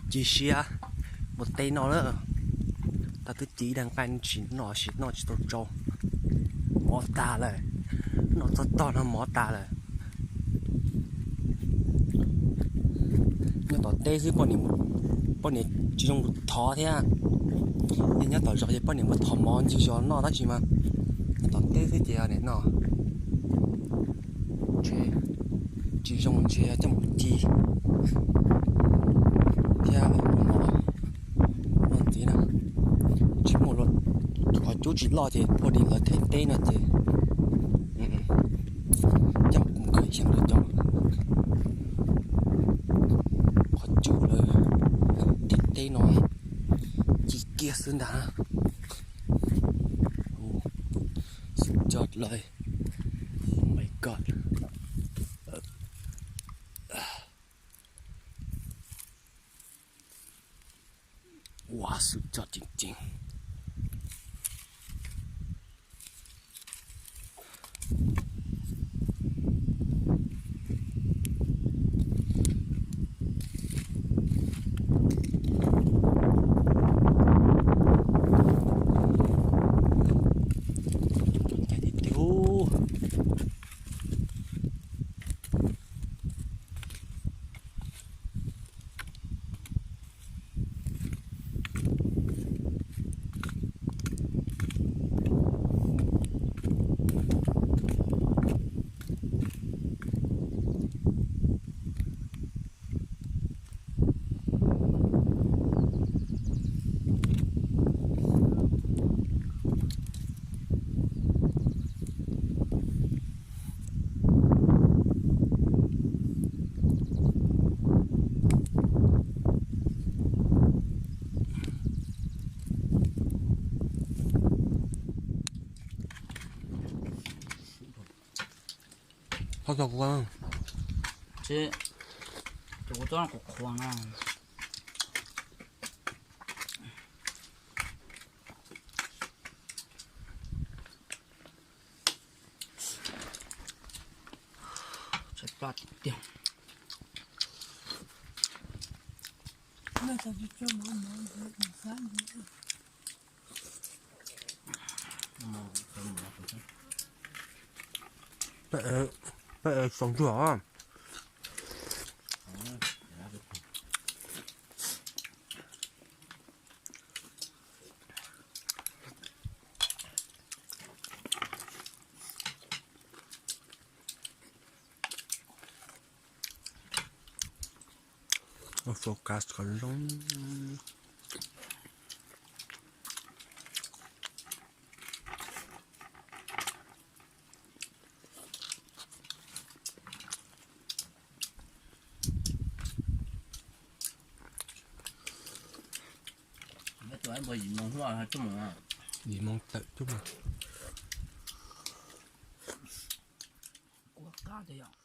Cia siab mus teb no na. Tau twb ci ib dag nqaij tsis noj, sim noj tsis tau tsau, mov tag lawm. Noj txog tog no mov tag lawm. Nyob tom teb xwb poj niam tsis zoo mus thov thiab. Yog nyob tom zos ces poj niam mus thov mov ncig zos noj tab sis mas nyob tom teb xwb ces nim no ntshe tsis zoo, ntshe coj mus ci thiab ua mov noj ntxiv na. Tsis muaj, qhov cub tsis loj ces poj niam lawv them teb no ces coj mus khaws xyeem rau cov qhov cub lawv them teb no ci kiag xwb ntag. Xwb cov lawv, oh my god. Ua xwb cov ceev ceev. Tsis, tus kuv txob no kuv qhuas na. Tshaib plab tiag tiag. Peb xoo tuag. Focus kom zoo. Yim moos tawm cub mas. Ua qab tiag yom.